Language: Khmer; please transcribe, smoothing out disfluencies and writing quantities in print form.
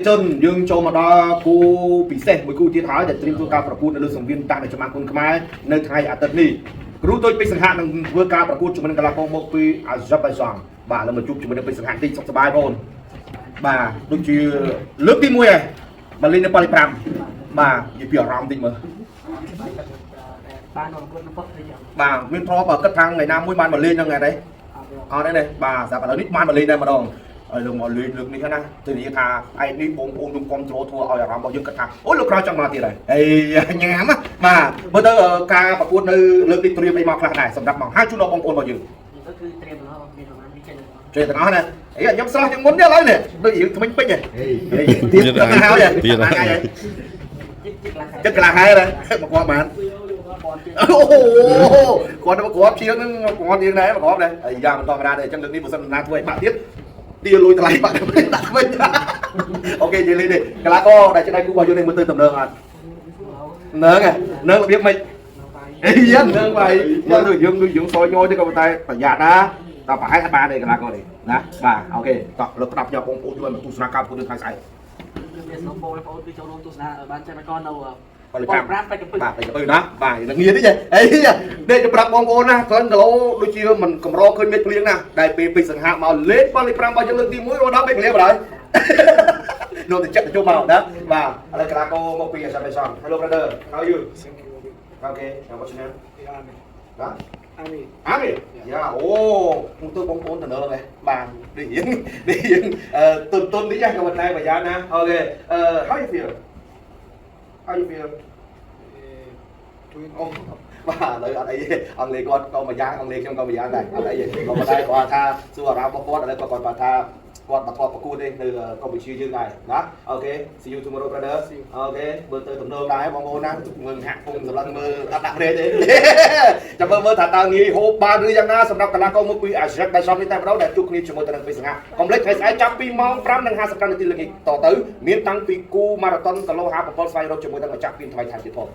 ជនយើងចូលមកដល់គូពិសេសមួយគូទៀតហើយដែលត្រៀមធ្វើការប្រកួតនៅលើសង្វៀនតាំងនៅចំគុនខ្មែរនៅថ្ងៃអាទិត្យនេះគ្រូតូចពេជ្រសង្ហៈនឹងធ្វើការប្រកួតជាមួយនឹងកីឡាករមកពីអាហ្សាបៃហ្សង់បាទឥឡូវមកជួបជាមួយនឹងពេជ្រសង្ហៈតិចសុខសប្បាយបងបាទដូចជាលើកទី1ហើយមកលេងនៅប៉ាលី5បាទនិយាយពីអារម្មណ៍តិចមើល បានមកប្រកួតនៅប៉ុស្តិ៍នេះ បាទមានធ្លាប់គិតថាថ្ងៃណាមួយបានមកលេងហ្នឹងថ្ងៃនេះ អត់ទេ អត់ទេនេះបាទស្រាប់ឥឡូវនេះបានមកលេងដែរម្ដងហើយលោកមកលេងលើកនេះណាទៅនិយាយថាឯនេះបងប្អូនយើងគ្រប់ត្រូលធ្វើឲ្យអារម្មណ៍របស់យើងគិតថាអូលោកក្រោយចង់មកទៀតហើយអេញ៉ាំណាបាទមើលទៅការប្រកួតនៅលើកនេះត្រៀមអីមកខ្លះដែរសម្រាប់មកហាជូនដល់បងប្អូនរបស់យើង ទៅគឺត្រៀមទាំងអស់មានប្រហែលនេះចេញទាំងអស់ ជួយទាំងអស់ណាអីខ្ញុំស្រស់ជាងមុននេះឥឡូវនេះដូចរឿងថ្មិញពេញហ៎ទៀតទៅហើយ ទៀតហើយ ជិះជិះខ្លះ ចិត្តកន្លះហើយណាមកគាត់បាន បនទៀត អូហូគាត់មកគ្រាប់ជាងហ្នឹងមកគាត់ជាងដែរមកគ្រាប់ដែរអាយ៉ាមិនធម្មតាទេអញ្ចឹងលើកនេះបើសិនណាធ្វើឲ្យបាក់ទៀតទាលុយថ្លៃបាក់វិញដាក់វិញ OK និយាយលេងទេកីឡាករដែលជាដៃគូរបស់យើងនេះមើលទៅតំណងអត់នឹងហ៎នឹងរបៀបម៉េចអីយ៉ាងនឹងបាយមើលទៅយើងដូចយើងសយញយទេក៏ប៉ុន្តែប្រយ័ត្នណាតែប្រហែលបានទេកីឡាករនេះណាបាទ OK តោះលើកផ្ដាប់យកបងប្អូនជួយមកទស្សនាការប្រកួតនៅថ្ងៃស្អែក គឺមានស្នូបងប្អូនគឺចូលរួមទស្សនាបានចេញមកកនៅ ប៉ាលី5 5ពេជ្រកំពឹស បាទទៅទៅណាបាទនឹងងាយតិចអីនេះจะប្រាប់បងប្អូនណាក្លិនគីឡូដូចជាមិនកម្រឃើញមេឃភ្លៀងណាដែលពេលពេជ្រសង្ហាមកលេខប៉ាលី5របស់យើងលើកទី1រហូតដល់មេឃភ្លៀងបណ្ដោយ នោះទៅចិត្តទៅចូលមកណាបាទឥឡូវកីឡាករមកពីអាសាបេសន Hello brother, how are you? Thank you. Okay, now what's your name? Ami. ណា Ami. អាមីយ៉ាអូមកទៅបងប្អូនតំណងឯងបាទនេះរៀងនេះរៀងអឺទុនទុននេះក៏ប៉ុន្តែប្រយ័ត្នណា OK អឺ how you feel, how you feel? 20. អូបាទឥឡូវអត់អីទេអង់គ្លេសគាត់ក៏មួយយ៉ាងអង់គ្លេសខ្ញុំក៏មួយយ៉ាងដែរអត់អីទេក៏ប៉ុន្តែគាត់ថាសួរអារម្មណ៍របស់គាត់ឥឡូវគាត់គាត់ថាគាត់មកធ្លាប់ប្រកួតទេនៅកម្ពុជាយើងដែរណា OK, see you tomorrow, brother. OK មើលទៅទំនងដែរបងប្អូនណាមើលហាក់ពុំសម្លឹងមើលអត់ដាក់ព្រេទេចាំមើលមើលថាតើងាយហូបបានឬយ៉ាងណាសម្រាប់កីឡាករមកពីអាហ្សិកដែលសំនេះតែម្ដងដែលជួបគ្នាជាមួយទៅនឹងពេជ្រសង្ហាកុំភ្លេចថ្ងៃស្អែកចាប់ពីម៉ោង5:55នាទីល្ងាចតទៅមានតាំងពីគូម៉ារ៉ាតុនគីឡូ57ស្វែងរកជាមួយនឹងម្ចាស់ពានថ្មីថែមទៀតផង។